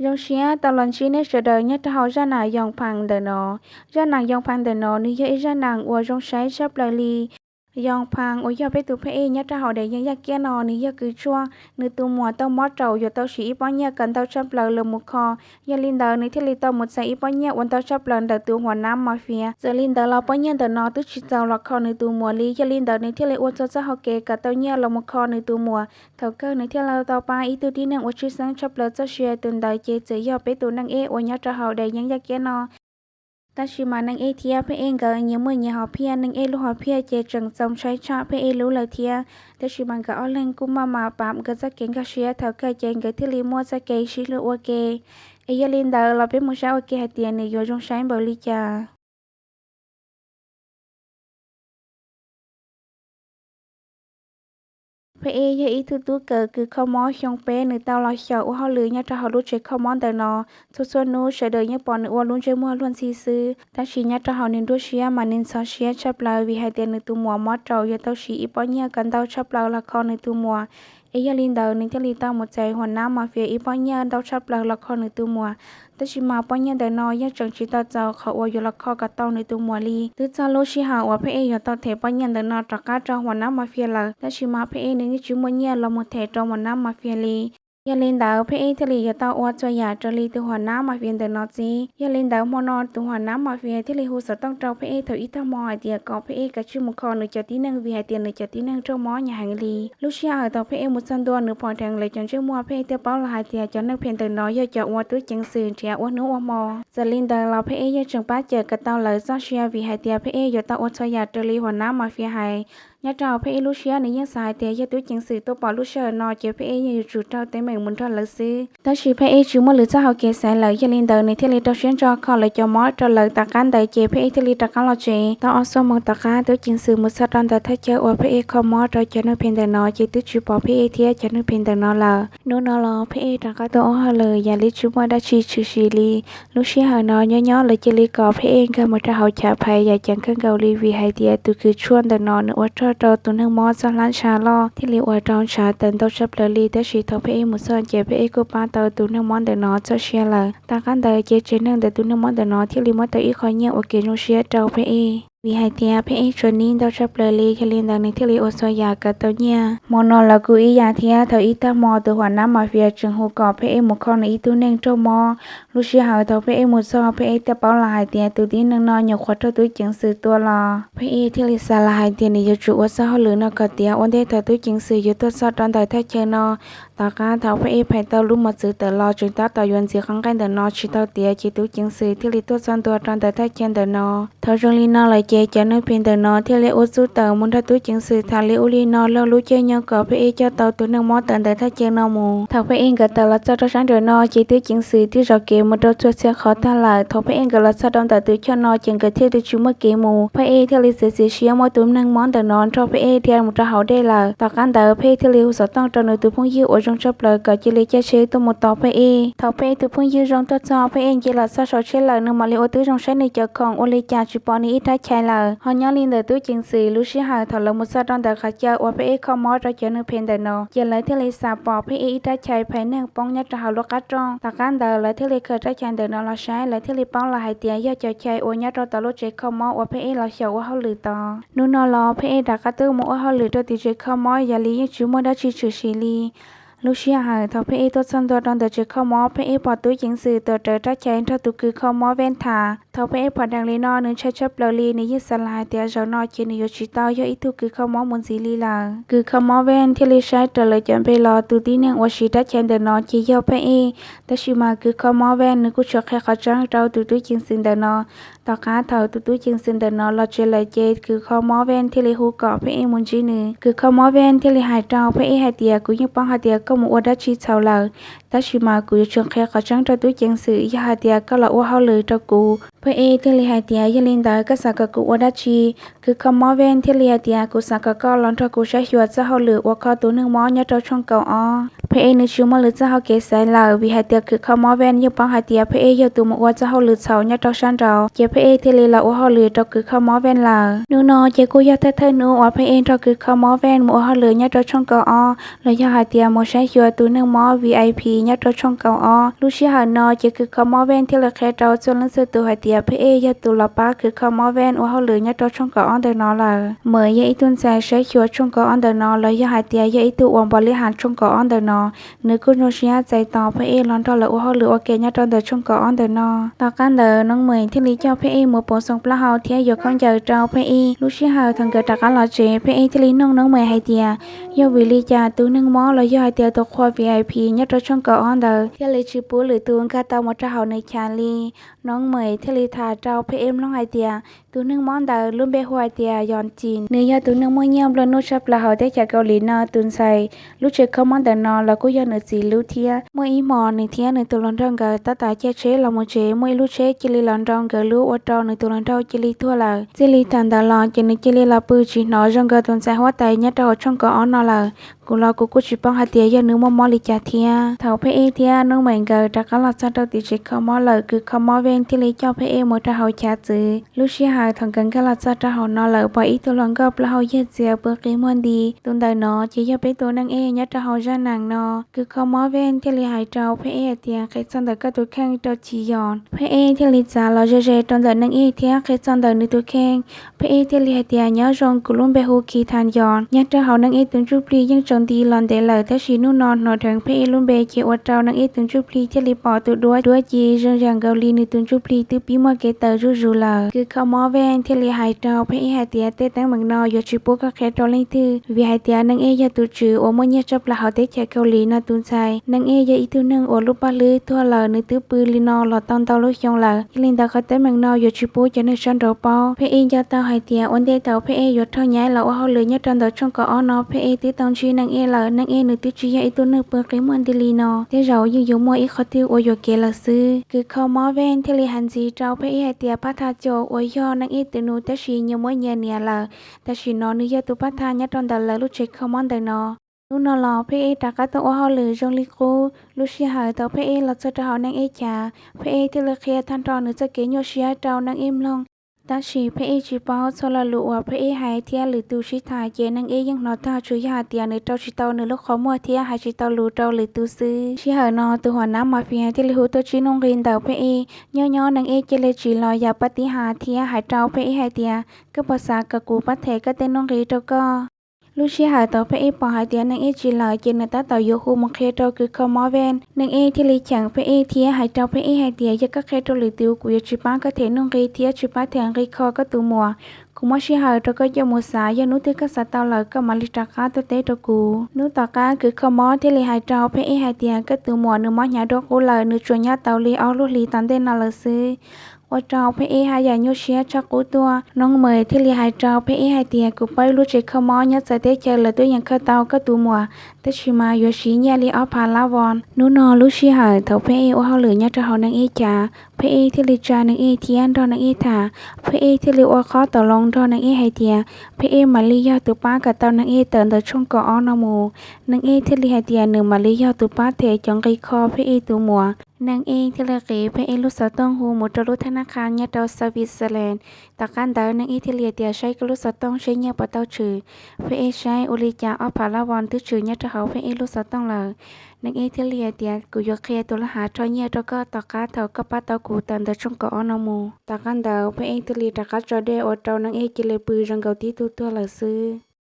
Zoo siab tau los ntsib nej sawv daws nyob rau hauv zaj nam Yoo Pham ntawm no. Zaj nam Yoo Pham ntawm no nws yog ib zaj nam uas zoo saib tshaj plaws li. Yoo Pham uas yog peb tus phab ej nyob rau hauv daim yeeb yaj kiab no nws yog kws tshuaj, nws tus muam tau mob raum yuav tau siv ib pob nyiaj kom ntau tshaj plaws los mus kho. Yog li ntawd nws thiaj li tau mus txais ib pob nyiaj uas ntau tshaj plaws ntawm tus huas nab mafia. Txawm li ntawd los pob nyiaj ntawm no twb tsis txaus los kho nws tus muam li, yog li ntawd nws thiaj li ua txhua txoj hauv kev kom tau nyiaj los mus kho nws tus muam. Thaum kawg nws thiaj li tau pab ib tug tib neeg uas tshwj xeeb tshaj plaws txoj sia, tus ntawd ces txawm yog peb tus neeg ej uas nyob rau hauv daim yeeb yaj kiab no. Tab sis mas neeg ej thiab phab ej nkawd nyias muaj nyias hom phiaj, neeg ej lub hom phiaj ces tseem txaus ntshai tshaj phab ej lub lawm thiab. Tab sis mas nkawd ob leeg kuj maj mam pab nkawd txoj kev nkag siab, thaum kawg ces nkawd thiaj li muaj txoj kev sib hlub ua ke. Es yog li ntawd los peb mus saib ua ke hais tias nws yuav zoo saib npaum li cas. Phab ej yog ib tug tub kawm kws kho mob xyoo peb, nws tau los xyaum ua hauj lwm nyob rau hauv lub tsev kho mob ntawm no. Txhua txhua hnub sawv daws yeej pom nws ua lub ntsej muag luag ntxhi xwb, tab sis nyob rau hauv nws nruab siab mas nws ntxhov siab tshaj plaws vim hais tias nws tus muam mob raum yuav tau siv ib pob nyiaj kom ntau tshaj plaws los kho nws tus muam. Es yog li ntawd nws thiaj li tau mus txais huas nab mafia ib pob nyiaj ntau tshaj plaws los kho nws tus muam. Tab sis mas pob nyiaj ntawm no yeej tseem tsis tau txaus qhov uas yuav los kho kom tau nws tus muam li. Twb txog lub sij hawm uas phab ej yuav tau them pob nyiaj ntawm no rov qab rau huas nab mafia lawm, tab sis mas phab ej nws yeej tsis muaj nyiaj los mus them rau huas nab mafia li. Yog li ntawd phab ej thiaj li yuav tau ua txhua yam raws li tus huas nab mafia ntawm no txib. Yog li ntawd hmo no tus huas nab mafia thiaj li hu xov tooj rau phab ej thaum ib tag hmo hais tias kom phab ej kav tsij mus kho nws cov tib neeg vim hais tias nws cov tib neeg raug mob nya heev li. Lub sij hawm thaum phab ej mus txog ntua nws pom dheev lawv cov ntsej muag, phab ej thiaj paub los hais tias cov neeg phem ntawm no yog cov uas tub ceev xwm nrhiav ua hnub ua hmo. Txawm li ntawd los phab ej yeej tseem pab cawm kom tau lawv txoj sia vim hais tias phab ej yuav tau ua txhua yam raws li huas nab mafia hais. Nyob rau phab ej lub siab nws yeej xav hais tias yog tub ceev xwm tuaj pom lub sij hawm no ces phab ej yeej yuav tsum raug teeb meem mus nrog lawv xwb. Tab sis phab ej tsis muaj lwm txoj hauv kev xaiv lawm, yog li ntawd nws thiaj li rau siab ntso kho lawv cov mob rau lawv. Tom qab ntawd ces phab ej thiaj li rov qab los tsev. Tau ob xuab moos tom qab tub ceev xwm mus txog rau ntawm thaj chaw uas phab ej kho mob rau cov neeg phem ntawm no ces twb tsis pom phab ej thiab cov neeg phem ntawm no lawm. Hnub no los phab ej rov qab tuaj ua hauj lwm yam li tsis muaj dab tsi tshwm sim li. Lub sij hawm no nyob nyob lawv cia li kom phab ej nkag mus rau hauv chav phais yam ceev kawg nkaus li vim hais tias tus kws tshuaj ntawm no nws ua rog rau tus neeg mob txoj hlab ntsha loj thiaj li ua rau ntshav tawm ntau tshaj plaws li. Tab sis thaum phab ej mus txog ces phab ej kuj pab tau tus neeg mob ntawm no txoj sia lawm. Tom qab ntawd ces tsev neeg ntawm tus neeg mob ntawm no thiaj li muab tau ib qho nyiaj ua kev zoo siab rau phab ej vim hais tias phab ej tshuav nib ntau tshaj plaws li. Yog li ntawd nws thiaj li ua txhua yam kom tau nyiaj. Hmo no los kuj ib yam thiab, thaum ib tag hmo tus huas nab mafia tseem hu kom phab ej mus kho nws ib tug neeg raug mob. Lub sij hawm thaum phab ej mus txog phab ej thiaj paub los hais tias tus tib neeg no nyuam qhuav raug tub ceev xwm tua los. Phab ej thiaj li xav los hais tias nws yuav tsum ua txoj hauj lwm no kom tiav ua ntej thaum tub ceev xwm yuav tuaj txog rau ntawm thaj chaw no. Tom qab thaum phab ej phais tau lub mos txwv tawm los tseem tab tom yuav ntxiv qhov nqaij ntawm no tsis tau tiav ces tub ceev xwm thiaj li tuaj txog ntua rau ntawm thaj chaw ntawm no. Thaum zoo li no lawm ces cov neeg phem ntawm no thiaj li ua txuj tawm mus nrog tub ceev xwm tham li ub li no laug lub caij nyoog kom phab ej coj tau tus neeg mob tawm ntawm thaj chaw no mus. Thaum phab ej nkawd tawm los txog rau sab nraum no ces tub ceev xwm twb zov kev mus rau txhua txhia qhov tag lawm. Thaum phab ej nkawd los txog rau ntawm tus choj no ces nkawd thiaj li tsis muaj kev mus. Phab ej thiaj li txiav txim siab muab tus neeg mob ntawm no nrog phab ej dhia mus rau hauv dej lawm. Tom qab ntawd phab ej thiaj li hu xov tooj rau nws tus phooj ywg uas zoo tshaj plaws kom cia li caij tsheb tuaj mus tos phab ej. Thaum phab ej tus phooj ywg zoo tuaj txog, phab ej nce los txog saum tsheb lawm, nws mam li ua tib zoo saib nws cov khoom ua li cas tsis pom nws ib rab chais lawm. Ho nyob li ntawm tub ceev xwm, lub sij hawm thaum lawv mus txog rau ntawm qhov chaw uas phab ej kho mob rau cov neeg phem ntawm no, ces lawv thiaj li xam pom phab ej ib rab chais phais neeg poob nyob rau hauv lub qab rooj. Tom qab ntawd lawv thiaj li khaws rab chais ntawm no los saib, lawv thiaj li paub los hais tias yog cov chais uas nyob rau tom lub tsev kho mob uas phab ej los xyaum ua hauj lwm tod. Hnub no los phab ej rov qab tuaj mus ua hauj lwm rau tim tsev kho mob yam li yeej tsis muaj dab tsi tshwm sim li. Lub sij hawm thaum phab ej tuaj txog ntua rau ntawm tsev kho mob, phab ej pom tub ceev xwm tuav rawv rab chais nrog tus kws kho mob Veej tham. Thaum phab ej pom dheev li no, nws ntshai tshaj plaws li, nws yeej xav los hais tias zaum no ces nws yuav tsis tau yog ib tug kws kho mob mus ntxiv li lawm. Kws kho mob Veej thiaj li saib raws lawv cov npe los tus tib neeg uas siv rab chais ntawm no ces yog phab ej. Tab sis mas kws kho mob Veej nws kuj tshwm qhia qhov tseeb rau tus tub ceev xwm ntawm no. Tom qab thaum tus tub ceev xwm ntawm no los tsev lawm ces kws kho mob Veej thiaj li hu kom phab ej mus ntsib nws. Kws kho mob Veej thiaj li hais rau phab ej hais tias, kuv yeej paub hais tias koj mus ua dab tsi txhaum lawm, tab sis mas kuv yuav tshwm qhia qhov tseeb rau tub ceev xwm, yog hais tias koj los ua hauj lwm rau kuv. Phab ej thiaj li hais tias, yog li ntawd koj xav kom kuv ua dab tsi? Kws kho mob Veej thiaj li hais tias, kuv xav kom koj los nrog kuv saib xyuas txoj hauj lwm uas kho tus neeg mob nyob rau tshooj kaum ob. Phab Ej nws tsis muaj lwm txoj hau kev xaiv lawm, vim hais tias Khwv Kho Mob Ven yeej paub hais tias Phab Ej yog tus mus ua txoj hauj lwm txhaum nyob rau sab nraud, ces Phab Ej thiaj li los ua hauj lwm rau Khwv Kho Mob Ven lawm. Hnub no ces kuj yog thawj thawj hnub uas Phab Ej nrog Khwv Kho Mob Ven mus ua hauj lwm nyob rau tshooj kaum ob los yog hais tias mus saib xyuas tus neeg mob V I P nyob rau tshooj kaum ob. Lub sij hawm no ces Khwv Kho Mob Ven thiaj li qhia rau txhua leej txhua tus hais tias Phab Ej yog tus los pab Khwv Kho Mob Ven ua hauj lwm nyob rau tshooj kaum ob ntawm no lawm. Mawm yog ib tug ntxhais saib xyuas tshooj kaum ob ntawm no los yog hais tias yog ib tug uas npau li has tshooj kaum ob ntawm no, nws kuj zoo siab txais tos Phab Ej los nrog lawv ua hauj lwm ua ke nyob rau ntawm tshooj kaum ob ntawm no. Tom qab ntawd Noov Mem thiaj li coj Phab Ej mus pauv xoom plaub hau thiab yuav khaub ncaws rau Phab Ej. Lub sij hawm thaum nkawd rov qab los tsev, Phab Ej thiaj li nug Noov Mem hais tias yog vim li cas tus neeg mob los yog hais tias tus qhua V I P nyob rau tshooj kaum ob ntawd thiaj li tsis pub lwm tus nkag tau mus rau hauv nws chav li. Noov Mem thiaj li tham rau Phab Ej mloog hais tias tus neeg mob ntawd lub npe hu hais tias Yos Cim, nws yog tus neeg muaj nyiaj nplua nuj tshaj plaws hauv teb chaws Kaus Lim no tus ntxhais. Lub tsev kho mob ntawm no los kuj yog nws txiv lub thiab. Muaj ib hmos nws thiab nws tus hluas nraug nkawd tab tom caij tsheb los mus tsev, muaj ib lub tsheb cia li los nrau nkawd lub ua rau nws tus hluas nraug cia li tuag lawm. Txij li thaum ntawd los ces nws cia li los pw tsis hnov zoo nkaus tus ntxhais huab tais nyob rau hauv tshooj kaum ob no lawm. Kuv los kuv kuj tsis paub hais tias yog nws muaj mob li cas thiab. Thaum Phab Ej thiab Noov Mem nkawd rov qab los txog rau tim tsev kho mob lawm, Khwv Kho Mob Ven thiaj li coj Phab Ej mus rau hauv chav txwv. Lub sij hawm thaum nkawd nkag los txog rau hauv no lawm pom ib tug hluas nkauj plaub hau yawg txias pw qi muag nti. Tus ntawm no ces yog peb tus neej ej nyob rau hauv zaj neeg no. Khwv Kho Mob Ven thiaj li hais rau Phab Ej hais tias qhia txog ntawm koj tus kheej rau Cim Yos. Phab Ej thiaj li txav los ze ze rau ntawm neej ej thiab qhia txog ntawm nws tus kheej. Phab Ej thiaj li hais tias nyob zoo, kuv lub npe hu Khi Thas Yos, nyob rau hauv neej ej tus ntsuj plig yeej tsaus nti los ntev lawm, tab sis hnub no hnov dheev Phab Ej lub npe ces ua rau neej ej tus ntsuj plig thiaj li pom tus duab, duab ci zoo yam nkaus li nws tus ntsuj plig twb pib muaj kev tawm zuj zus lawm. Khwv Kho Mob Ven thiaj li hais rau Phab Ej hais tias tej teeb meem no yuav tsis pub koj qhia rau leej twg, vim hais tias neej ej yog tus tswv uas muaj nyiaj tshaj plaws hauv teb chaws Kaus Lim no tus ntxhais. Neej ej yog ib tug neeg uas lub paj hlwb tuag lawm, nws twb pw li no los tau ntau lub xyoo lawm. Yog li ntawd qhov teeb meem no yuav tsis pub cov neeg sab nraud paub. Phab Ej nco tau hais tias ua ntej thaum Phab Ej yuav raug nyaib los ua hauj lwm nyob rau ntawm tshooj kaum ob no, Phab Ej twb tau ntsib neej ej lawm. Neej ej nws twb tsis yog ib tug neeg pw qi muag nti li no, tej zaum yeej yuav muaj ib qhov twg uas yuav kev lawm xwb. Khwv Kho Mob Ven thiaj li hais ntxiv rau Phab Ej hais tias Pab Thas Caum uas yog neej ej tus nus tab sis nyias muab nyias niam lawm, tam sim no nws yog tus pab thawj nyob rau ntawm lawv lub tsev kho mob ntawm no. Hnub no los Phab Ej rov qab tuaj ua hauj lwm zoo li qub. Lub sij hawm thaum Phab Ej los txog rau hauv neej ej chav, Phab Ej thiaj li qhia tag nrho nws txoj kev nyuaj siab rau neej ej mloog. Tab sis Phab Ej tsis paub txhua lo lus uas Phab Ej hais thiab lwm tus sib tham ces neej ej yeej hnov tag, tsuas yog hais tias nws rau tsis tau nws lub qhov muag thiab hais tsis tau lus rau lwm tus xwb. Sij hawm no tus huas nab mafia thiaj li hu tuaj tsib nuj nqi ntawm Phab Ej. Nyob nyob neej ej cia li tsim los yam pab tib has thiab hais rau Phab Ej hais tias koj puas xav kom kuv pab them koj tej nuj nqi rau koj. Lub sij hawm thaum Phab Ej pom hais tias neej ej tsim lawm ces nws tab tom yuav hu mus qhia rau Khwv Kho Mob Ven. Neej ej thiaj li cheem Phab Ej thiab hais rau Phab Ej hais tias yog koj qhia rau lwm tus kuv yuav tsis pab koj them nuj nqi thiab tsis pab them nqi kho koj tus muam. Kuv muab sij hawm rau koj coj mus xav, yog hnub twg koj xav tau lawm koj mam li rov qab tuaj teb rau kuv. Hnub tom qab Khwv Kho Mob thiaj li hais rau Phab Ej hais tias koj tus muam nws mob hnyav dua qub lawm, nws tsuas nyob tau li ob lub hlis tom ntej no lawm xwb. Ua rau Phab Ej haj yam nyuaj siab tshaj qub tuaj. Nob Mem thiaj li hais rau Phab Ej hais tias kuv paub ib lub tsev kho mob nyob txawv teb chaws lawv twb yeej kho tau koj tus muam, tab sis mas yuav siv nyiaj li ob phav lab voos. Hnub no lub sij hawm thaum Phab Ej ua hauj lwm nyob rau hauv neej ej chav, Phab Ej thiaj li tsa neej ej thiab nrog neej ej tham. Phab Ej thiaj li ua qhob tau loo nrog neej ej hais tias Phab Ej mam li yog tus pab kom tau neej ej tawm ntawm tshooj kaum ob no mus. Neej ej thiaj li hais tias nws mam li yog tus pab them cov nqi kho Phab Ej tus muam. Neej ej thiaj li qiv Phab Ej lub xov tooj hu mus rau lub thab nab qha nyob rau Switzerland. Tom qab ntawd neej ej thiaj li hais tias saib koj lub xov tooj seb nyiaj puas tau tshwm. Phab Ej saib ua li cas ob phav lab voos twb tshwm nyob rau hauv Phab Ej lub xov tooj lawm. Neej ej thiaj li hais tias kuv yuav qhia tus laj hav rho nyiaj rau koj tom qab thaum koj pab tau kuv tawm ntawm tshooj kaum ob no mus. Tom qab ntawd Phab Ej thiaj li rov qab tso dej ua rau neej ej cia li pw zoo nkaus tib tug tuag lawm xwb.